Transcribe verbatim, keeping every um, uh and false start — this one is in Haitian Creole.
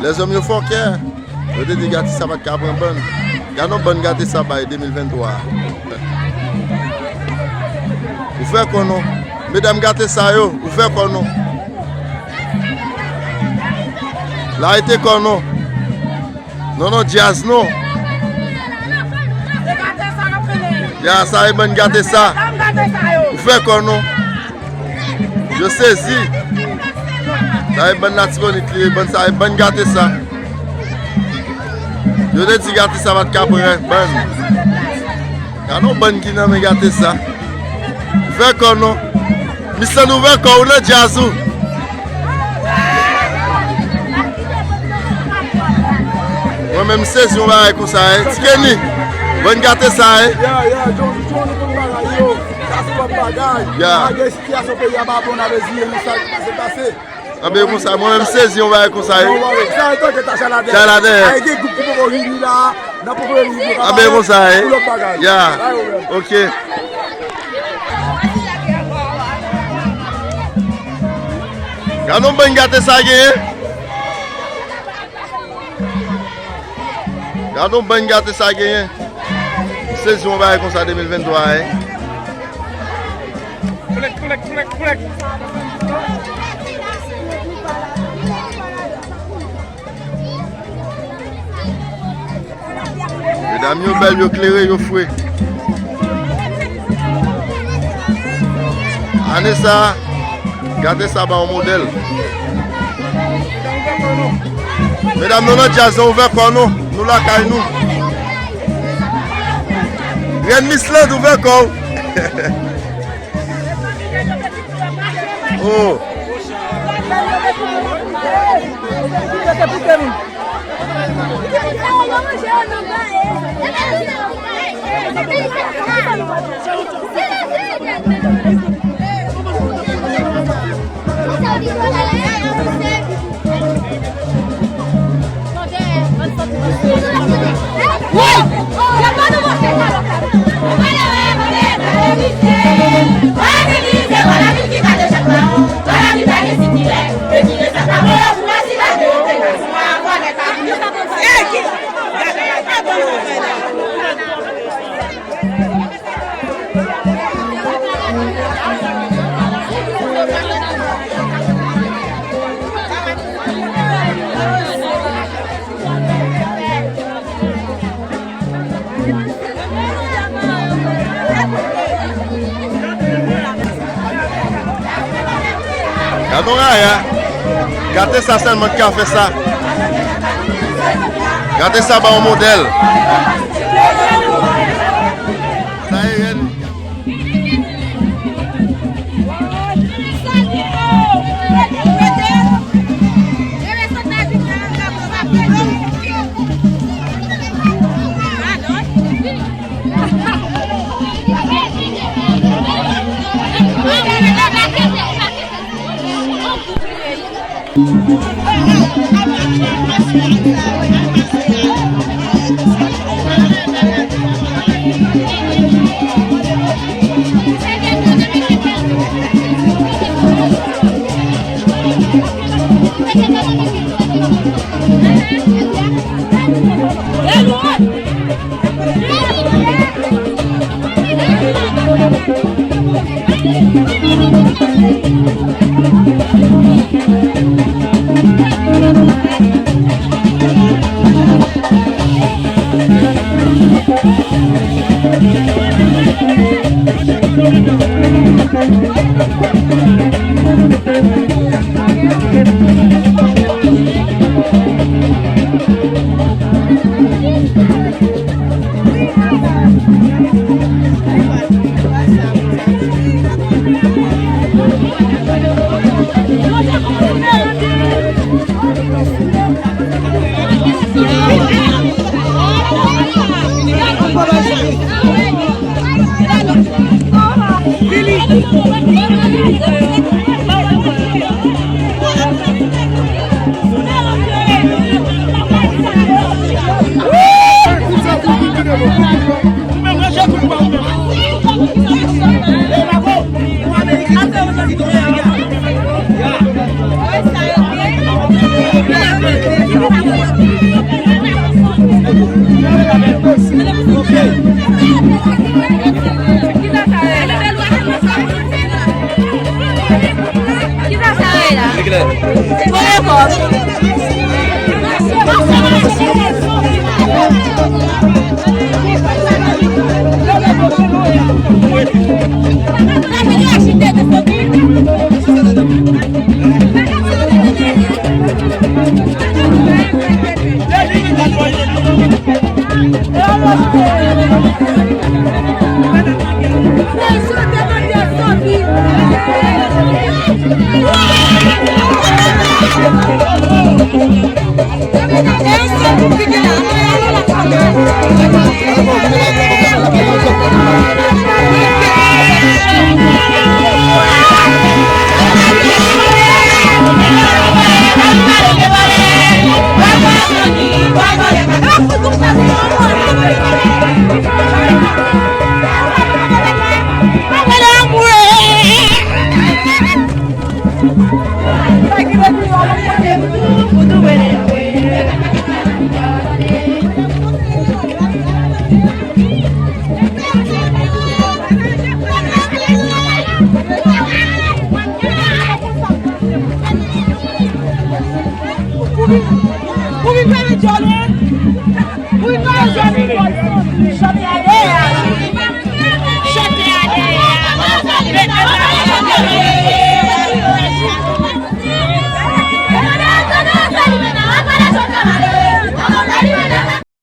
Lèzòm yo fòkè. Yo te di gate sa pa t ka pran bann. Gade yon bann gate sa bay de mil venntwa a. Ou fè kò non. Medam gate sa yo, ou fè kò non. Larete kò non. Non, non, djaz non. Ya, sa e bann gate sa. Ou fè kò non. Yo sezi. Sa e bann Latibonit li ye, bann sa e bann gate sa. Yo te di gate sa pa t ka pran bann. Gade yon bann ki nan men gate sa. Fè kò non. Misland, ouvè kò w nan djaz ou. Mwen menm sezi yon bagay konsa, e. Ti Kenny, bann gate sa, e. Ya, ya, John, John, nou konn bagay yo. Sa se lòt bagay. Ya. Malgre sitiyasyon peyi a pa bon, n a bezwen nou sa ki pase, pase. Anben konsa, mwen menm sezi yon bagay konsa, e. Yon bagay, sa e tanke ta chalade. Chalade. Ay, gen gwoup ki poko vini la, nan poko vini la. Anben konsa, e. Pou lòt bagay. Ya. Ay, yo menm. Ok. Gade yon bann gate sa genyen. Gade yon bann gate sa genyen. Sezi yon bagay konsa de mil venntwa a, e. Medam yo bèl, yo klere, yo fre. Ane sa, gate sa ba yon modèl. Medam, nou nan djaz, ouvè kò nou, nou lakay nou. Rèn Misland, ouvè kò w. Oh. Gade yon raya. Gate sa sèlman ki ka fè sa. Gate sa ba yon modèl. Sa e rèn. Ou vin, ou vin pale djòl, wi. Ou vin pale